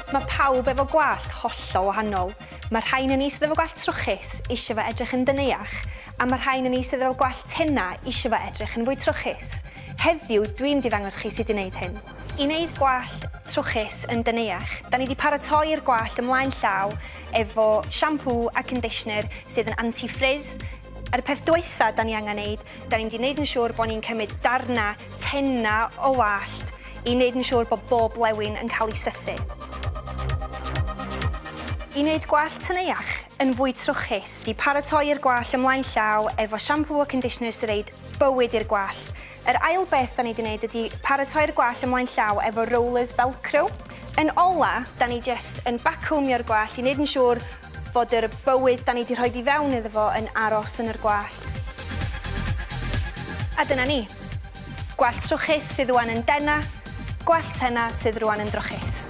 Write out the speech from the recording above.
Mae pawb efo gwallt hollol wahanol. Mae rhai ohonon ni sydd efo gwallt trwchus eisiau fo edrych yn deneuach, a mae rhai ohonon ni sydd efo gwallt tena eisiau fo edrych yn fwy trwchus. Heddiw, dwi'n mynd i ddangos chi sut i wneud hyn. I wneud gwallt trwchus yn deneuach, da ni wedi paratoi'r gwallt ymlaen llaw efo shampoo a conditioner sydd yn anti-frizz. A'r peth dwytha da ni angen neud, da ni'n mynd i wneud yn siŵr bod ni'n cymryd darna tena o wallt i wneud yn siŵr bod bob blewyn yn cael ei sythu. I wneud gwallt teneuach yn fwy trwchus, di paratoi'r gwallt ymlaen llaw efo shampoo a conditioner sy'n rhoid bywyd i'r gwallt. Yr ail beth da ni wedi wneud ydy paratoi'r gwallt ymlaen llaw efo rollers Velcro. Yn ola, da ni just yn backcombio'r gwallt i wneud yn siŵr fod yr bywyd da ni wedi rhoi i fewn iddo fo yn aros yn yr gwallt. A dyna ni. Gwallt trwchus sydd rwan yn dena, gwallt tena sydd rwan yn drwchus.